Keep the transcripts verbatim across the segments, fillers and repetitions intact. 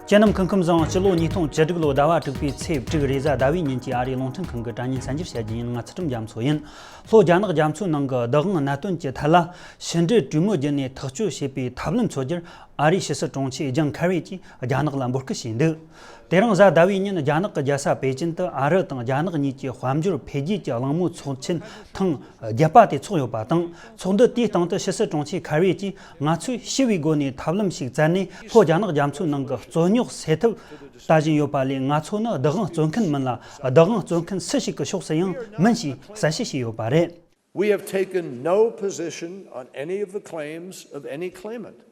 ཁྱེད་རྣམས་སྐུ་ཁམས་བཟང་། སྤྱི་ལོ་ཉིས་སྟོང་བཅུ་དྲུག་ལོའི་ཟླ་བ་དྲུག་པའི་ཚེས་དྲུག་རེས་གཟའ་ཟླ་བའི་ཉིན་གྱི་ཨ་རིའི་རླུང་འཕྲིན་ཁང་གི་དྲ་བརྙན་གསར་འགྱུར་བཤད་རྒྱུ་ཡིན། ང་ཚུལ་ཁྲིམས་རྒྱ་མཚོ་ཡིན། ལྷོ་རྒྱ་ནག་རྒྱ་མཚོའི་ནང་གི་བདག་དབང་གནད་དོན་གྱི་ཐད་ལ་ཕྱི་འབྲེལ་གྲོས་མོལ་བརྒྱུད་ནས་ཐག་གཅོད་བྱེད་པའི་ཐབས་ལམ་འཚོལ་རྒྱུར། ཨ་རིའི་ཕྱི་སྲིད་དྲུང་ཆེ་ཇོན་ཁེ་རི་གྱིས་རྒྱ་ནག་ལ་འབོད་སྐུལ་བྱས་འདུག། དེ་རིང་གཟའ་ཟླ་བའི་ཉིན་རྒྱ་ནག་གི་རྒྱལ་ས་པེ་ཅིན་དུ་ཨ་རི་དང་རྒྱ་ནག་གཉིས་ཀྱི་དཔལ་འབྱོར་འཕེལ་རྒྱས་ཀྱི་གླེང་མོལ་ཚོགས་ཆེན་ཐེངས་བརྒྱད་པ་དེ་ཚོགས་ཡོད་པ་དང་། ཚོགས་འདུ་དེའི་སྟེང་དུ་ཕྱི་སྲིད་དྲུང་ཆེ་ཁེ་རི་གྱིས། ང་ཚོས་ཞི་བའི་སྒོ་ནས་ཐབས་ལམ་ཞིག་བཙལ་ནས། ལྷོ་རྒྱ་ནག་རྒྱ་མཚོའི་ནང་གི་རྩོད་རྙོག་སེལ་ཐབས་ལྟ་བཞིན་ཡོད་པ་ལས། ང་ཚོ་ནི་བདག་དབང་རྩོད་མཁན་མིན་ལ། བདག་དབང་རྩོད་མཁན་སུ་ཞིག་གི་ཕྱོགས་སུ་ཡང་མིན་ཞེས་གསལ་བཤད་བྱས་ཡོད་པ་རེད། We have taken no position on any of the claims of any claimant.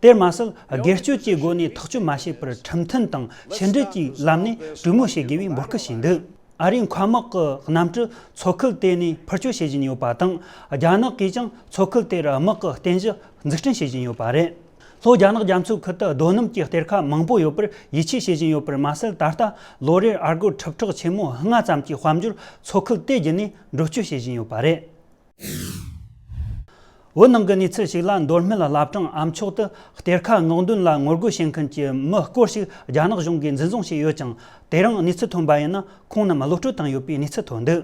དེར་མ་ཟད། སྒེར་གཅོད་ཀྱི་སྒོ་ནས་ཐག་གཅོད་མ་བྱས་པར་ཁྲིམས་མཐུན་དང་ཕྱི་འབྲེལ་གྱི་ལམ་ནས་གྲོས་མོལ་བྱེད་དགོས་པའི་འབོད་སྐུལ་བྱས་འདུག། ཨ་རིའི་མཁའ་དམག་གི་གནམ་གྲུ་མཚོ་ཁུལ་དེ་ནས་འཕུར་སྐྱོད་བྱེད་བཞིན་ཡོད་པ་དང་། རྒྱ་ནག་གིས་ཀྱང་མཚོ་ཁུལ་དེར་དམག་གི་རྟེན་གཞི་འཛུགས་སྐྲུན་བྱེད་བཞིན་ཡོད་པ་རེད། ལྷོ་རྒྱ་ནག་རྒྱ་མཚོའི་ཁུལ་དུ་རྡོ་སྣུམ་གྱི་གཏེར་ཁ་མང་པོ་ཡོད་པར་ཡིད་ཆེས་བྱེད་བཞིན་ཡོད་པར་མ་ཟད། ད་ལྟ་ལོ་རེར་ཨར་སྒོར་ཁྲི་ཕྲག་ཆེན་མོ་ལྔ་ཙམ་གྱི་དཔལ་འབྱོར་མཚོ་ཁུལ་དེ་བརྒྱུད་ནས་འགྲོ་སྐྱོད་བྱེད་བཞིན་ཡོད་པ་རེད། བོད་ནང་གི་གནས་ཚུལ་ཞིག་ལ། མདོ་སྨད་བླ་བྲང་ཨ་མཆོག་ཏུ་གཏེར་ཁ་སྔོག་འདོན་ལ་ངོ་རྒོལ་བྱེད་མཁན་གྱི་མི་སྐོར་ཞིག་རྒྱ་ནག་གཞུང་གིས་འཛིན་བཟུང་བྱས་ཡོད་ཅིང་། དེ་རིང་གནས་ཚུལ་ཐོན་པ་ཡིན་ན། ཁོང་རྣམས་གློད་བཀྲོལ་བཏང་ཡོད་པའི་གནས་ཚུལ་ཐོན་འདུག།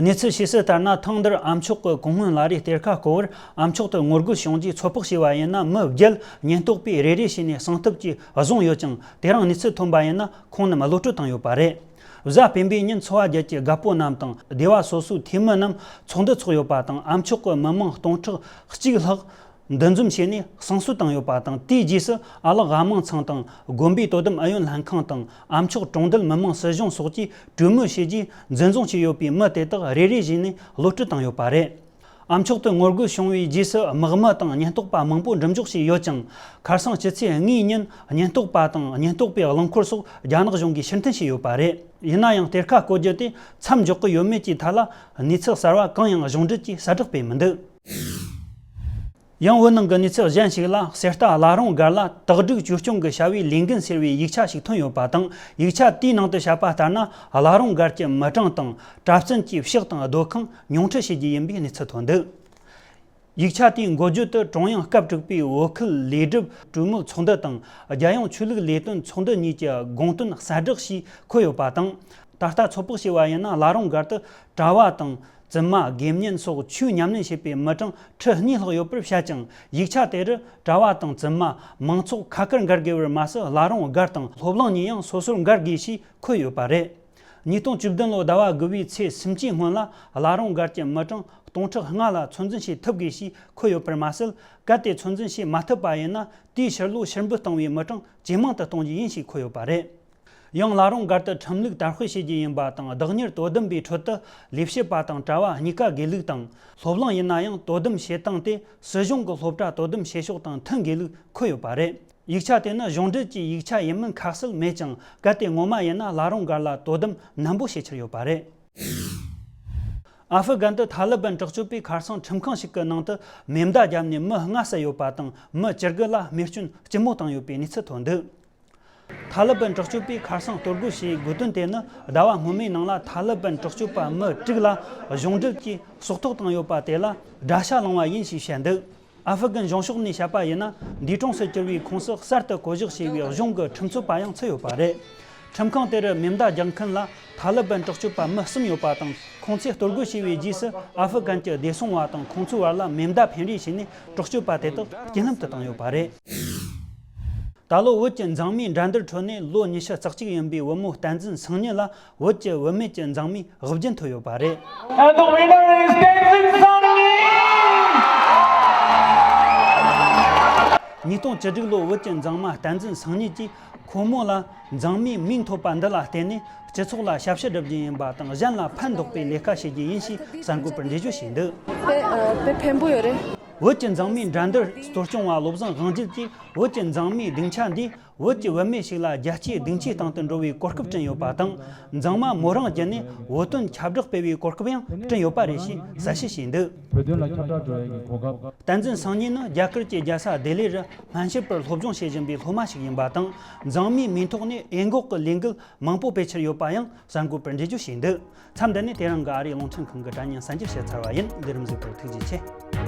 གནས་ཚུལ་ཞིག་གསལ་ལྟར་ན། ཐེངས་འདིར་ཨ་མཆོག་གི་གོང་སྔོན་ལ་རེའི་གཏེར་ཁ་སྐོར་བར་ཨ་མཆོག་ཏུ་ངོ་རྒོལ་བྱུང་རྗེས་ཚོད་དཔག་བྱས་པ་ཡིན་ན། མི་བརྒྱད་ཉེན་རྟོག་པས་རེ་རེ་བྱས་ནས་གསང་ཐབས་ཀྱིས་བཟུང་ཡོད་ཅིང་། དེ་རིང་གནས་ཚུལ་ཐོན་པ་ཡིན་ན། ཁོང་རྣམས་གློད་བཀྲོལ་བཏང་ཡོད་པ་རེད། གཟའ་སྤེན་པའི་ཉིན་ཚོ་བ་བརྒྱད་ཀྱི་རྒད་པོ་རྣམས་དང་སྡེ་བ་སོ་སོའི་འཐུས་མི་རྣམས་ཚོགས་འདུ་འཚོགས་ཡོད་པ་དང་། ཨ་མཆོག་གི་མི་མང་སྟོང་ཕྲག་གཅིག་ལྷག་འདུ་འཛོམས་བྱས་ནས་གསང་གསོལ་བཏང་ཡོད་པ་དང་། དེའི་རྗེས་སུ་ཨ་ལགས་དབང་མང་ཚང་དང་། དགོན་པའི་དོ་དམ་ཨུ་ཡོན་ལྷན་ཁང་དང་། ཨ་མཆོག་གྲོང་རྡལ་མི་དམངས་སྲིད་གཞུང་སོགས་ཀྱིས་གྲོས་མོལ་བྱས་རྗེས་འཛིན་བཟུང་བྱས་ཡོད་པའི་མི་དེ་དག་རེ་རེ་བཞིན་ནས་གློད་བཀྲོལ་བཏང་ཡོད་པ་རེད། ཨ་མཆོག་ཏུ་ངོ་རྒོལ་བྱུང་བའི་རྗེས་སུ། དམག་མི་དང་ཉེན་རྟོག་པ་མང་པོ་འགྲུལ་འཇོག་བྱས་ཡོད་ཅིང་། ཁ་སང་ཕྱི་ཚེས་ལྔའི་ཉིན་ཉེན་རྟོག་པ་དང་ཉེན་རྟོག་པའི་རླངས་འཁོར་སོགས་རྒྱ་ནག་གཞུང་གིས་ཕྱིར་འཐེན་བྱས་ཡོད་པ་རེད། ཡིན་ན་ཡང་། གཏེར་ཁ་བརྐོ་རྒྱུ་དེ་མཚམས་འཇོག་གི་ཡོད་མེད་ཀྱི་ཐད་ལ་གནས་ཚུལ་གསར་བ་གང་ཡང་གཞུང་འབྲེལ་གྱིས་གསལ་བསྒྲགས་སྤེལ་མི་འདུག། ཡང་། བོད་ནང་གི་གནས་ཚུལ་གཞན་ཞིག་ལ། གསེར་རྟ་བླ་རུང་སྒར་ལ་དག་སྒྲིག་བཅོས་སྐྱོང་གི་བྱ་བའི་ལས་འགན་ཟེར་བའི་ཡིག་ཆ་ཞིག་ཐོན་ཡོད་པ་དང་། ཡིག་ཆ་དེའི་ནང་དུ་བཤད་པ་ལྟར་ན། བླ་རུང་སྒར་གྱི་མི་གྲངས་དང་གྲྭ་བཙུན་གྱི་ཕྱག་དང་སྡོད་ཁང་ཉུང་འཕྲི་བྱེད་རྒྱུ་ཡིན་པའི་གནས་ཚུལ་ཐོན་འདུག། ཡིག་ཆ་དེའི་འགོ་བརྗོད་དུ། ཀྲུང་དབྱང་སྐབས་དྲུག་པའི་བོད་ཁུལ་ལས་སྒྲུབ་གྲོས་མོལ་ཚོགས་འདུ་དང་། རྒྱལ་ཡོངས་ཆོས་ལུགས་ལས་དོན་ཚོགས་འདུ་གཉིས་ཀྱི་དགོངས་དོན་གསལ་བསྒྲགས་ཞེས་འཁོད་ཡོད་པ་དང་། ད་ལྟ་ཚོད་དཔག་བྱས་པ་ཡིན་ན། བླ་རུང་སྒར་དུ་གྲྭ་བ་དང་། བཙུན་མ། དགེ་བསྙེན་སོགས་ཆོས་ཉམས་ལེན་བྱེད་པའི་མི་གྲངས་ཁྲི་གཉིས་ལྷག་ཡོད་པར་བཤད་ཅིང་། ཡིག་ཆ་དེར་གྲྭ་བ་དང་བཙུན་མ་མང་ཚོགས་ཁ་ཁར་འགར་དགོས་པར་མ་ཟད། བླ་རུང་སྒར་དང་སློབ་གླིང་གཉིས་ཡང་སོ་སོར་འགར་དགོས་ཞེས་འཁོད་ཡོད་པ་རེད། ཉིས་སྟོང་བཅུ་བདུན་ལོའི་ཟླ་བ་དགུ་པའི་ཚེས་སུམ་ཅུའི་སྔོན་ལ། བླ་རུང་སྒར་གྱི་མི་གྲངས་སྟོང་ཕྲག་ལྔ་ལ་ཚོད་འཛིན་བྱེད་ཐུབ་དགོས་ཞེས་འཁོད་ཡོད་པར་མ་ཟད། གལ་ཏེ་ཚོད་འཛིན་བྱེད་མ་ཐུབ་པ་ཡིན་ན། དེའི་ཕྱིར་ལོ་ཕྱིར་འབུད་གཏོང་བའི་མི་གྲངས་ཇེ་མང་དུ་གཏོང་རྒྱུ་ཡིན་ཞེས་འཁོད་ཡོད་པ་རེད། ཡང་། བླ་རུང་སྒར་དུ་ཁྲིམས་ལུགས་དར་སྤེལ་བྱེད་རྒྱུ་ཡིན་པ་དང་། བདག་གཉེར་དོ་དམ་པའི་ཁྲོད་དུ་ལས་བྱེད་པ་དང་གྲྭ་བ་གཉིས་ཀ་དགེ་ལུགས་དང་། སློབ་གླིང་ཡིན་ན་ཡང་དོ་དམ་བྱེད་སྟངས་དེ་སྲིད་གཞུང་གི་སློབ་གྲྭ་དོ་དམ་བྱེད་ཕྱོགས་དང་མཐུན་དགོས་ལུགས་འཁོད་ཡོད་པ་རེད། ཡིག་ཆ་དེ་ནི་གཞུང་འབྲེལ་གྱི་ཡིག་ཆ་ཡིན་མིན་ཁ་གསལ་མེད་ཅིང་། གལ་ཏེ་ངོ་མ་ཡིན་ན། བླ་རུང་སྒར་ལ་དོ་དམ་ནན་པོ་བྱེད་འཆར་ཡོད་པ་རེད། ཨ་ཧྥུ་གན་དུ་ཐ་ལི་བན་དྲག་སྤྱོད་པས་ཁ་སང་ཁྲིམས་ཁང་ཞིག་གི་ནང་དུ་མེ་མདའ་བརྒྱབ་ནས་མི་ལྔ་བསད་ཡོད་པ་དང་། མི་བཅུ་དགུ་ལ་རྨས་སྐྱོན་ལྕི་མོ་བཏང་ཡོད་པའི་གནས་ཚུལ་ཐོན་འདུག། ཐ་ལི་བན་དྲག་སྤྱོད་པས་ཁ་སང་གཏོར་རྒོལ་བྱས་དགོས་དོན་དེ་ནི། ཟླ་བ་སྔོན་མའི་ནང་ལ་ཐ་ལི་བན་དྲག་སྤྱོད་པ་མི་དྲུག་ལ་གཞུང་འབྲེལ་གྱིས་སྲོག་ཐོག་བཏང་ཡོད་པ་དེ་ལ་དགྲ་ཤ་ལངས་པ་ཡིན་ཞེས་བཤད་འདུག། ཨ་ཧྥུ་གན་གཞུང་ཕྱོགས་ནས་བཤད་པ་ཡིན་ན། འདས་གྲོངས་སུ་གྱུར་བའི་ཁོངས་སུ་གསར་དུ་བསྐོ་གཞག་བྱས་པའི་གཞུང་གི་ཁྲིམས་རྩོད་པ་ཡང་ཚུད་ཡོད་པ་རེད། ཁྲིམས་ཁང་དེར་མེ་མདའ་རྒྱག་མཁན་ལ་ཐ་ལི་བན་དྲག་སྤྱོད་པ་མི་གསུམ་ཡོད་པ་དང་། ཁོང་ཚོས་གཏོར་རྒོལ་བྱས་པའི་རྗེས་སུ། ཨ་ཧྥུ་གན་གྱི་བདེ་སྲུང་བ་དང་ཁོང་ཚོའི་བར་ལ་མེ་མདའ་འཕེན་རེས་བྱས་ནས། དྲག་སྤྱོད་པ་དེ་དག་རྐྱེན་ལམ་དུ་བཏང་ཡོད་པ་རེད། ད་ལོ་བོད་ཀྱི་མཛངས་མའི་འགྲན་བསྡུར་ཁྲོད་ནས་ལོ་ཉི་ཤུ་རྩ་གཅིག་ཡིན་པའི་བུ་མོ་བསྟན་འཛིན་སང་ཉིན་ལ་བོད་ཀྱི་བུད་མེད་ཀྱི་མཛངས་མའི་དབུ་རྒྱན་ཐོབ་ཡོད་པ་རེད། And the winner is Tenzin Sangni. ཉིས་སྟོང་བཅུ་དྲུག་ལོ་བོད་ཀྱི་མཛངས་མ་བསྟན་འཛིན་སང་ཉིན་གྱིས། ཁོ་མོ་ལ་མཛངས་མའི་མིང་ཐོབ་པ་འདི་ལ་བརྟེན་ནས། སྤྱི་ཚོགས་ལ་ཞབས་ཕྱི་སྒྲུབ་རྒྱུ་ཡིན་པ་དང་། གཞན་ལ་ཕན་འདོགས་པའི་ལས་ཀ་བྱེད་རྒྱུ་ཡིན་ཞེས་གསར་འགོད་པར་འགྲེལ་བརྗོད་བྱས་འདུག། དཔེ་ཨ་དཔེ་ཕན་པོ་ཡོད་རེད། བོད་ཀྱི་མཛངས་མའི་འགྲན་བསྡུར་གཙོ་སྐྱོང་བ་བློ་བཟང་དབང་རྒྱལ་གྱིས། བོད་ཀྱི་མཛངས་མའི་སྡིངས་ཆ་འདིས་བོད་ཀྱི་བུད་མེད་ཞིག་ལ་རྒྱལ་སྤྱིའི་སྡིངས་ཆའི་སྟེང་དུ་འགྲོ་བའི་གོ་སྐབས་བསྐྲུན་ཡོད་པ་དང་། མཛངས་མ་མོ་རང་བརྒྱུད་ནས་བོད་དོན་ཁྱབ་བསྒྲགས་སྤེལ་བའི་གོ་སྐབས་ཡང་བསྐྲུན་ཡོད་པ་རེད་ཞེས་གསལ་བཤད་བྱས་འདུག། བོད་དོན་ལ་ཁྱབ་བསྒྲགས་འགྲོ་ཡག་གི་གོ་སྐབས། བསྟན་འཛིན་སང་ཉིན་ནི་རྒྱ་གར་གྱི་རྒྱལ་ས་ལྡི་ལི་རུ་སྨན་ཞབས་པར་སློབ་སྦྱོང་བྱེད་བཞིན་པའི་སློབ་མ་ཞིག་ཡིན་པ་དང་། མཛངས་མའི་མིང་ཐོག་ནས་འོས་འགོག་གི་ལས་འགུལ་མང་པོ་སྤེལ་འཆར་ཡོད་པ་ཡང་གསར་འགོད་པར་འགྲེལ་བརྗོད་བྱས་འདུག། མཚམས་འདི་ནས་དེ་རིང་གི་ཨ་རིའི་རླུང་འཕྲིན་ཁང་གི་དྲ་བརྙན་གསར་འགྱུར་བཤད་ཚར་བ་ཡིན། འདིར་གཟིགས་པར་ཐུགས་རྗེ་ཆེ།